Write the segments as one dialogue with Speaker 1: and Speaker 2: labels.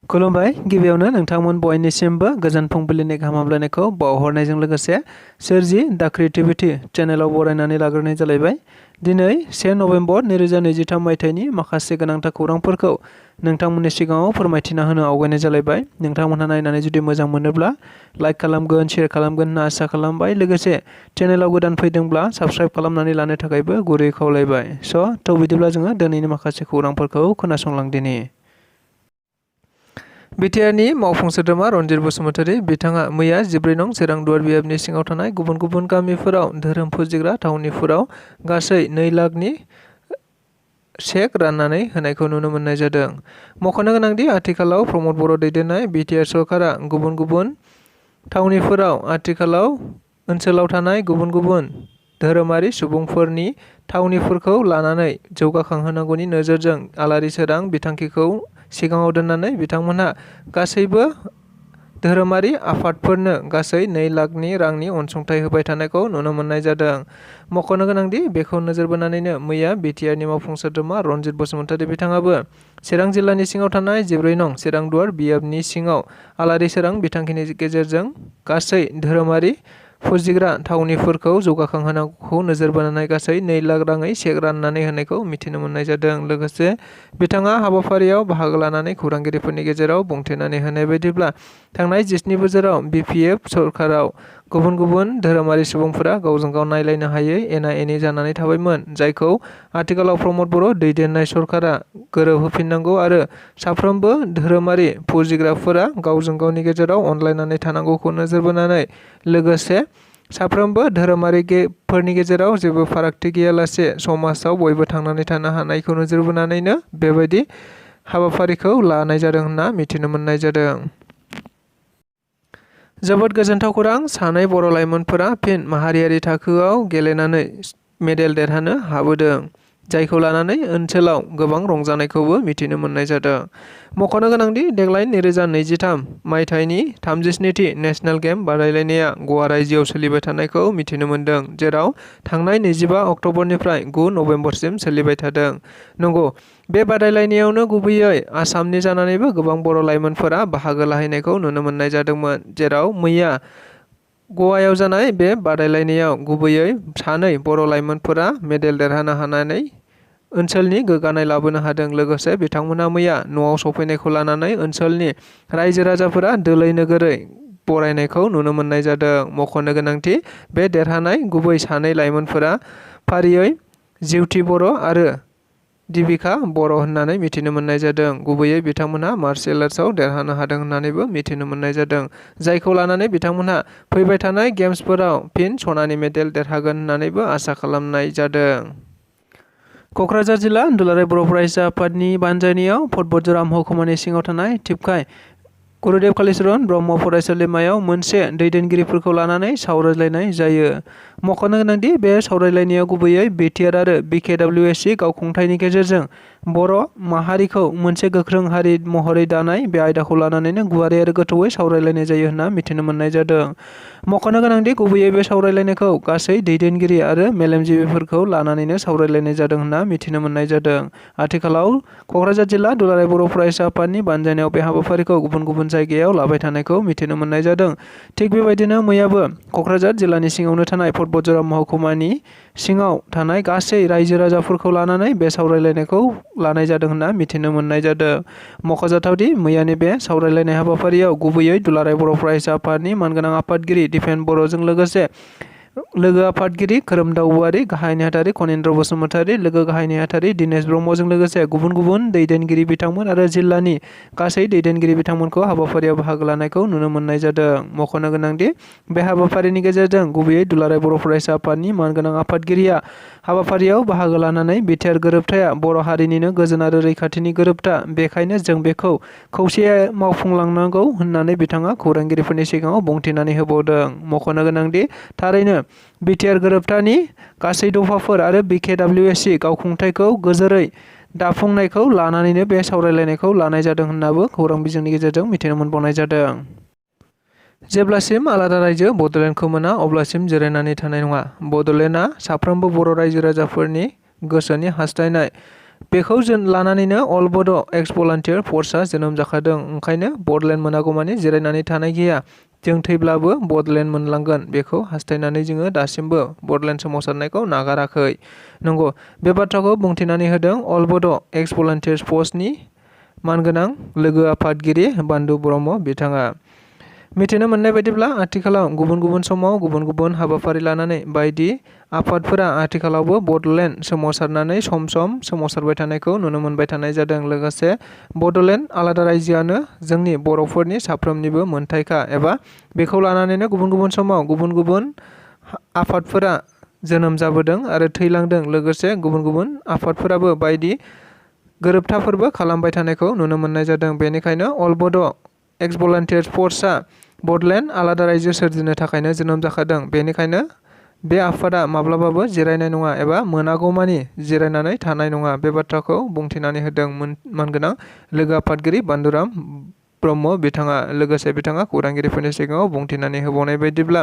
Speaker 1: खुलुमबाय गिबियावनो नोंथांमोन बयनिसिमबो गोजोन फुंबिलिनि गाहाम हामलायनायखौ बावहरनायजों लोगोसे सोरजि दा क्रिएटिभिटी चेनेलाव बरायनानै लाग्रोनाय जालायबाय। दिनै 1 नभेम्बर 2023 मायथाइनि माखासे गोनांथार खौरांफोरखौ नोंथांमोननि सिगाङाव फोरमायथिना होनो आवगायनाय जालायबाय। नोंथांमोनहा नायनानै जुदि मोजां मोनोब्ला लाइक खालामगोन, शेयार खालामगोन होनना आसा खालामबाय। लोगोसे चेनेलाव गोदान फैदोंब्ला साबस्क्राइब खालामनानै लानो थाखायबो गुरै खावलायबाय। बिदिब्ला जोङो दिनैनि माखासे खौरांफोरखौ खोनासंलांदिनि। बिटिआरनि मावफुं सोद्रोमा रनजित बसुमतारी बिथाङा मैया 14 नं चिरां-दुवार बियाबनि सिङाव थानाय गुबुन गुबुन गामिफोराव धोरोम फुजिग्रा थावनिफोराव गासै 2 लाखनि चेक राननानै होनायखौ नुनो मोननाय जादों। मख'नो गोनांदि आथिखालाव प्रमद बर' दैदेननाय बिटिआर सरकारा गुबुन गुबुन थावनिफोराव ओनसोलाव थानाय गुबुन गुबुन धोरोमारि सुबुंफोरनि थावनिफोरखौ लानानै जौगाखांहोनांगौनि नोजोरजों आलारि सोरां बिथांखिखौ सिगाङाव दोननानै बिथांमोनहा गासैबो धोरोमारि आफादफोरनो गासै 2 लाखनि रांनि अनसुंथाइ होबाय थानायखौ नुनो मोननाय जादों। मख'नो गोनांदि बेखौ नोजोर बोनानैनो मैया बिटिआरनि मावफुं सोद्रोमा रनजित बसुमतारी बिथाङाबो चिरां जिल्लानि सिङाव थानाय 14 नं चिरां-दुवार बियाबनि सिङाव आलारि सोरां बिथांखिनि गेजेरजों गासै धोरोमारि फुजिग्रा थावनिफोरखौ जौगाखांहोनांगौखौ नोजोर बोनानै गासै 2 लाख राङै चेक राननानै होनायखौ मिथिनो मोननाय जादों। लोगोसे बिथाङा हाबाफारियाव बाहागो लानानै खौरांगिरिफोरनि गेजेराव बुंथिनानै होनाय बायदिब्ला थांनाय 17 बोसोराव बिपिएफ सरकाराव गुबुन गुबुन धोरोमारि सुबुंफोरा गावजों गाव नायलायनो हायै एना-एनि जानानै थाबायमोन, जायखौ आथिखालाव प्रमद बर' दैदेननाय सरकारा गोरोबहोफिननांगौ आरो साफ्रोमबो धोरोमारि फुजिग्राफोरा गावजों गावनि गेजेराव अनलायनानै थानांगौखौ नोजोर बोनानै लोगोसे साफ्रोमबो धोरोमारिफोरनि गेजेराव जेबो फारागथि गैयालासे समाजाव बयबो थांनानै थानो हानायखौ नोजोर बोनानैनो बेबायदि हाबाफारिखौ लानाय जादों होनना मिथिनो मोननाय जादों। जोबोद गोजोनथाव खौरां, सानै बर' लाइमोनफोरा फिन माहारियारि थाखोआव गेलेनानै मेडेल देरहानो हाबोदों, जायखौ लानानै ओनसोलाव गोबां रंजानायखौबो मिथिनो मोननाय जादों। मख'नो गोनांदि देग्लाय 2023 मायथाइनि 37थि नेशनेल गेम बादायलायनाया गवा रायजोआव सोलिबाय थानायखौ मिथिनो मोन्दों, जेराव थांनाय 25 अक्ट'बरनिफ्राय 9 नभेम्बरसिम सोलिबाय थादों। नंगौ, बे बादायलायनायावनो गुबैयै आसामनि जानानैबो गोबां बर' लाइमोनफोरा बाहागो लाहैनायखौ नुनो मोननाय जादोंमोन, जेराव मैया गवायाव जानाय बे बादायलायनायाव गुबैयै 2 बर' लाइमोनफोरा मेडेल देरहानो हानानै ओनसोलनि गोग्गानाय लाबोनो हादों। लोगोसे बिथांमोना मैया न'आव सफैनायखौ लानानै ओनसोलनि रायजो राजाफोरा दोलै नोगोरै बरायनायखौ नुनो मोननाय जादों। मख'नो गोनांथि बे देरहानाय गुबै 2 लाइमोनफोरा फारियै जिउथि बर' आरो दिबिका बर' होननानै मिथिनो मोननाय जादों। गुबैयै बिथांमोनहा मार्शियेल आर्ट्सआव देरहानो हादों होननानैबो मिथिनो मोननाय जादों, जायखौ लानानै बिथांमोनहा फैबाय थानाय गेम्सफोराव फिन सनानि मेडेल देरहागोन होननानैबो आसा खालामनाय जादों। क'क्राझार जिल्ला दुलाराय बर' फरायसा आफादनि बानजायनायाव फटबजरा महकुमानि सिङाव थानाय थिपकाय गुरुदेव कालिचरन ब्रह्म फरायसालिमायाव मोनसे दैदेनगिरिफोरखौ लानानै सावरायलायनाय जायो। मख'नो गोनांदि बे सावरायलायनायाव गुबैयै बिटिआर आरो बिकेडब्लिउएसि गावखुंथायनि गेजेरजों बर' माहारिखौ मोनसे गोख्रों हारि महरै दानाय बे आयदाखौ लानानैनो गुवारै आरो गोथौयै सावरायलायनाय जायो होनना मिथिनो मोननाय जादों। मख'नो गोनांदि गुबैयै बे सावरायलायनायखौ गासै दैदेनगिरि आरो मेलेमजिबिफोरखौ लानानैनो सावरायलायनाय जादों होनना मिथिनो मोननाय जादों। आथिखालाव क'क्राझार जिल्ला दुलाराय बर' फरायसा आफादनि बानजायनायाव बे हाबाफारिखौ गुबुन गुबुन जायगायाव लाबाय थानायखौ मिथिनो मोननाय जादों। थिग बेबायदिनो मैयाबो क'क्राझार जिल्लानि सिङावनो थानाय फटबजरा महकुमानि सिङाव थानाय गासै रायजो राजाफोरखौ लानानै बे सावरायलायनायखौ लानाय जादों होनना मिथिनो मोननाय जादों। मख'जाथावदि मैयानि बे सावरायलायनाय हाबाफारियाव गुबैयै दुलाराय बर' फरायसा आफादनि मानगोनां आफादगिरि दिपेन बर'जों लोगोसे लोगो आफादगिरि खोरोमदाव औवारी, गाहाय नेहाथारि खनीन्द्र बसुमतारी, लोगो गाहाय नेहाथारि दिनेश ब्रह्मजों लोगोसे गुबुन गुबुन दैदेनगिरि बिथांमोन आरो जिल्लानि गासै दैदेनगिरि बिथांमोनखौ हाबाफारियाव बाहागो लानायखौ नुनो मोननाय जादों। मख'नो गोनांदि बे हाबाफारिनि गेजेरजों गुबैयै दुलाराय बर' फरायसा आफादनि मानगोनां आफादगिरिया हाबाफारियाव बाहागो लानानै बिटिआर गोरोबथाया बर' हारिनिनो गोजोन आरो रैखाथिनि गोरोबथा, बेखायनो जों बेखौ खौसेयै मावफुंलांनांगौ होननानै बिथाङा खौरांगिरिफोरनि सिगाङाव बुंथिनानै होबावदों। मख'नो गोनांदि थारैनो बिटिआर गोरोबथानि गासै दफाफोर आरो बिकेडब्लिउएसि गावखुंथायखौ गोजोरै दाफुंनायखौ लानानैनो बे सावरायलायनायखौ लानाय जादों होननाबो खौरां बिजोंनि गेजेरजों मिथिनो मोनबावनाय जादों। जेब्लासिम आलादा रायजो बड'लेण्डखौ मोना अब्लासिम जिरायनानै थानाय नङा। बड'लेण्डआ साफ्रोमबो बर' रायजो राजाफोरनि गोसोनि हास्थायनाय। बेखौ लानानैनो अल बड' एक्स भलान्टियार फर्सआ जोनोम जाखादों। ओंखायनो बडलेण्ड मोनागौमानि जिरायनानै थानाय गैया। जों थैब्लाबो बडलेण्ड मोनलांगोन बेखौ हास्थायनानै जोङो दासिमबो बडलेण्ड सोमावसारनायखौ नागाराखै। नंगौ, बे बाथ्राखौ बुंथिनानै होदों अल बड' एक्स भलान्टियार फर्सनि मानगोनां लोगो आफादगिरि बान्दु ब्रह्म बिथाङा। मिथिनो मोननाय बायदिब्ला आथिखालाव गुबुन गुबुन समाव गुबुन गुबुन हाबाफारि लानानै बायदि आफादफोरा आथिखालावबो बडलेण्ड सोमावसारनानै सम सम सोमावसारबाय थानायखौ नुनो मोनबाय थानाय जादों। लोगोसे बडलेण्ड आलादा रायजोआनो जोंनि बर'फोरनि साफ्रोमनिबो मोनथायखा एबा बेखौ लानानैनो गुबुन गुबुन समाव गुबुन गुबुन आफादफोरा जोनोम जाबोदों आरो थैलांदों। लोगोसे गुबुन गुबुन आफादफोराबो बायदि गोरोबथाफोरबो खालामबाय थानायखौ नुनो मोननाय जादों। बेनिखायनो अल बड' एक्स भलान्टियार फर्सआ बडलेण्ड आलादा रायजो सोरजिनो थाखायनो जोनोम जाखादों। बेनिखायनो बे आफादा माब्लाबाबो जिरायनाय नङा एबा मोनागौमानि जिरायनानै थानाय नङा। बे बाथ्राखौ बुंथिनानै होदों मानगोनां लोगो आफादगिरि बान्दुराम ब्रह्म बिथाङा। लोगोसे बिथाङा खौरांगिरिफोरनि सिगाङाव बुंथिनानै होबावनाय बायदिब्ला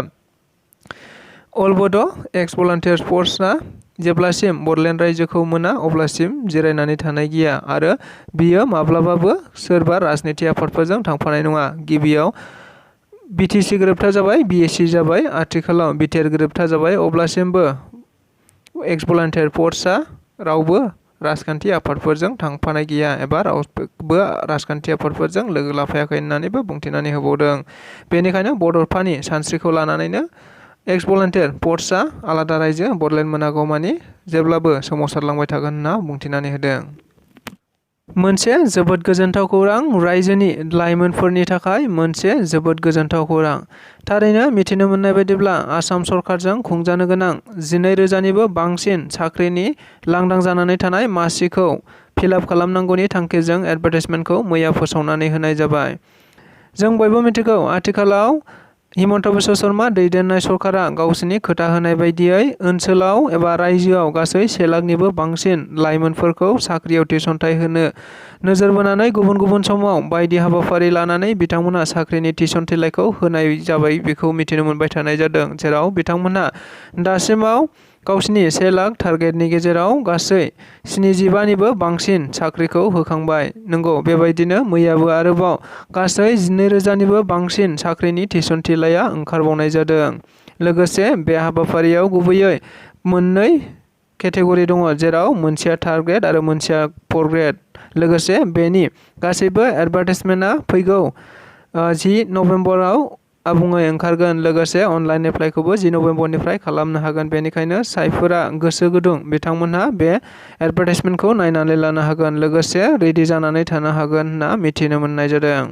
Speaker 1: अल बड' एक्स भलान्टियार फर्सआ जेब्लासिम बडलेण्ड रायजोखौ मोना अब्लासिम जिरायनानै थानाय गैया आरो बियो माब्लाबाबो सोरबा राजनिथि आफादफोरजों थांफानाय नङा। गिबियाव बिटिसि गोरोबथा जाबाय, बिएसि जाबाय, आथिखालाव बिटिआर गोरोबथा जाबाय। अब्लासिमबो एक्स भलान्टियार फर्सआ रावबो राजखान्थि आफादफोरजों थांफानाय गैया एबा रावबो राजखान्थि आफादफोरजों लोगो लाफायाखै होननानैबो बुंथिनानै होबावदों। बेनिखायनो बड'फानि सानस्रिखौ लानानैनो एक्स भलान्टियार फर्सआ आलादा रायजो बडलेण्ड मोनागौमानि जेब्लाबो सोमावसारलांबाय थागोन होनना बुंथिनानै होदों। मोनसे जोबोद गोजोनथाव खौरां, रायजोनि लाइमोनफोरनि थाखाय मोनसे जोबोद गोजोनथाव खौरां। थारैनो मिथिनो मोननाय बायदिब्ला आसाम सरकारजों खुंजानो गोनां 12,000निबो बांसिन साख्रिनि लांदां जानानै थानाय मासिखौ फिलआप खालामनांगौनि थांखिजों एडभार्टाइजमेन्टखौ मैया फोसावनानै होनाय जाबाय। जों बयबो मिथिगौ आथिखालाव हिमन्त बिश्व शर्मा दैदेननाय सरकारा गावसिनि खोथा होनाय बायदियै ओनसोलाव एबा रायजोआव गासै 1 लाखनिबो बांसिन लाइमोनफोरखौ साख्रियाव थिसनथाइ होनो नोजोर बोनानै गुबुन गुबुन समाव बायदि हाबाफारि लानानै बिथांमोनहा साख्रिनि थिसनथाइखौ होनाय जाबाय बेखौ मिथिनो मोनबाय थानाय जादों। जेराव बिथांमोनहा दासिमाव गावसिनि 1 लाख टारगेटनि गेजेराव गासै 75निबो बांसिन साख्रिखौ होखांबाय। नंगौ, बेबायदिनो मैयाबो आरोबाव गासै 12,000निबो बांसिन साख्रिनि थिसनथाइया ओंखारबावनाय जादों। लोगोसे बे हाबाफारियाव गुबैयै मोननै केटेगरि दङ, जेराव मोनसेया थार्ड ग्रेड आरो मोनसेया 4th ग्रेड। लोगोसे बेनि गासैबो एडभार्टाइजमेन्टआ फैगौ 10 नभेम्बराव आबुङै ओंखारगोन। लोगोसे अनलाइन एप्लाइखौबो 10 नभेम्बरनिफ्राय खालामनो हागोन। बेनिखायनो जायफोरा गोसो गुदुं बिथांमोनहा बे एडभार्टाइजमेन्टखौ नायनानै लानो हागोन। लोगोसे रेडि जानानै थानो हागोन होनना मिथिनो मोननाय जादों।